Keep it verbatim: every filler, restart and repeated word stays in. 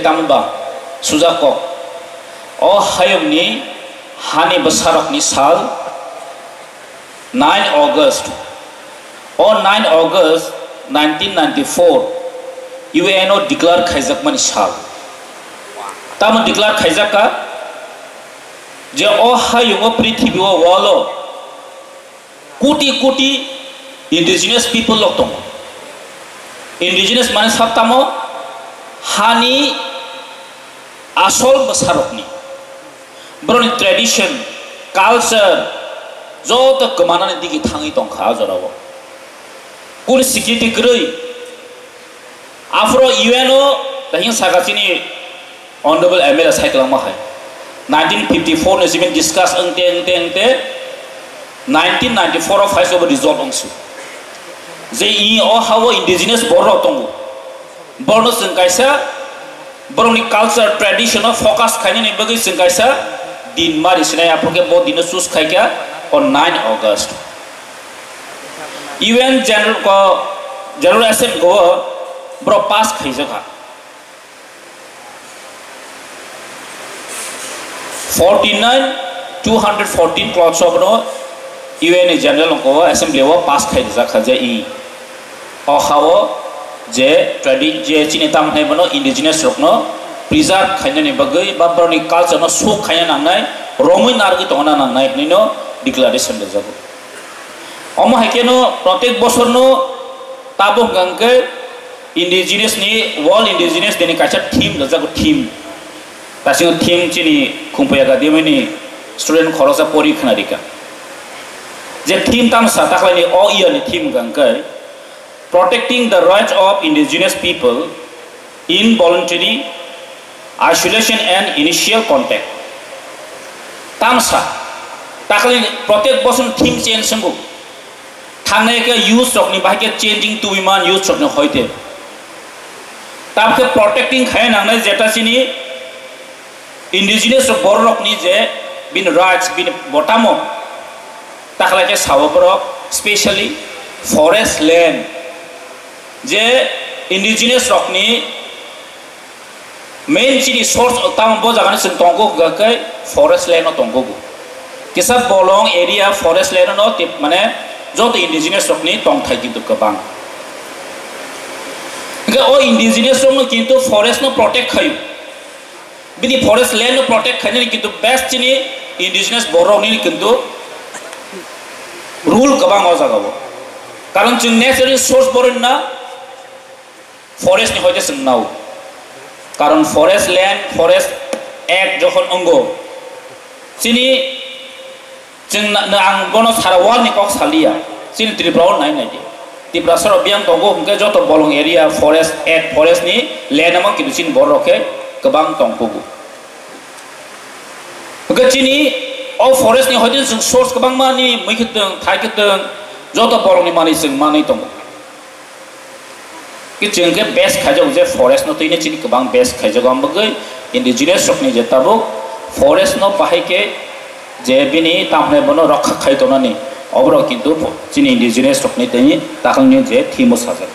Tamo ba, suja kok. O hayungni hani bwsarokni sal, nine August. O nine August nineteen ninety-four U N o declare khaijakmani sal. Tamo declare khaijak kha je o hayungo, prithibi o, world o koti koti indigenous people rok tongo. Indigenous mane sab tamo hani asol bwsarokni, borokni tradition, culture joto kwmanani digi thangwi tongkha a jorao. Kunu security kwrwi. Aphuru U N o tahing saka chini Honorable M L A sai kwlangma hai. Nineteen fifty-four ni simi discuss wngte, wngte, wngte nineteen ninety-four o phai sobo result wngsu. Je i o ha o indigenous borok tongo. Borno chwng kaisa, borokni culture, tradition o focus khainani bagwi chwng kaisa din mari sinai, aphuru khe bo dino choose khaikha o nine August. U N General ko, General Assembly ko borok pass khaijakha. Forty nine, two hundred fourteen clause o bono U N ni General ko Assembly o pass khai rijak kha je i o ha o je tradi-, je chini tamo hwnai bono indigenous rokno preserve khainani bagwi ba borokni culture no sok khaina nangnai, romwi narwgwi tongna nangnai hwnwi no declaration rijago. Omo hai kheno protek bosorno tabuk hwnkhe indigenous ni, World Indigenous Day ni kaisa theme rwjago, theme. Kaisa theme chini Khumphai Academy ni student khoroksa pori khna rikha. Je theme tamsa takhlai ni o year ni theme hwnkhe Protecting the Rights of Indigenous People, Involuntary Isolation and Initial Contact. Tamsa, takhlai protek bosong theme change wngkha. Thangnai khe youth rokni bahai khe changing twiman youth rokni hoite. Tam khe protecting khai nangnai jeta chini indigenous rok borok rokni je bini rights, bini botamo takhlai khe sao borok, specially forest land, je indigenous rokni main chini source tamo bo jagani chwng tongo hwnkha khe forest land o tongo bo. Kisa bolong area forest land no tip mane joto indigenous rokni tongthai kintu kwbang. Hwnkhe o indigenous rokno kintu forest no protect khaio. Bini forest land no protect khainani kintu best chini indigenous borok nini kintu rule kwbang o jaga o. Karon chwng natural source borok na forest ni hoite chwng nao. Karon forest land, forest act jokhon ongo, chini chwng na, na ang bono sara world ni kok saliya. Chini Tripura o nai nai di. Tripura sara biyang tongo hwnkhe joto bolong area forest act, forest ni land amang kidu chini borok khe kwbang tong kubu. Hwnkhe chini o forest ni hoite chwng source kwbangma ni mui khe tong, thai khe tong, joto bolong ni manwi chwng manwi tongo. Ki chwng khe best khaijago je forest no twino chini kwbang best khaijago, ang bagwi indigenous rokni je tabuk forest no bahai khe je bini tamhne bono rokha khai tonani, oborok kintu chini indigenous rokni tini takhwlni je thimo sajak.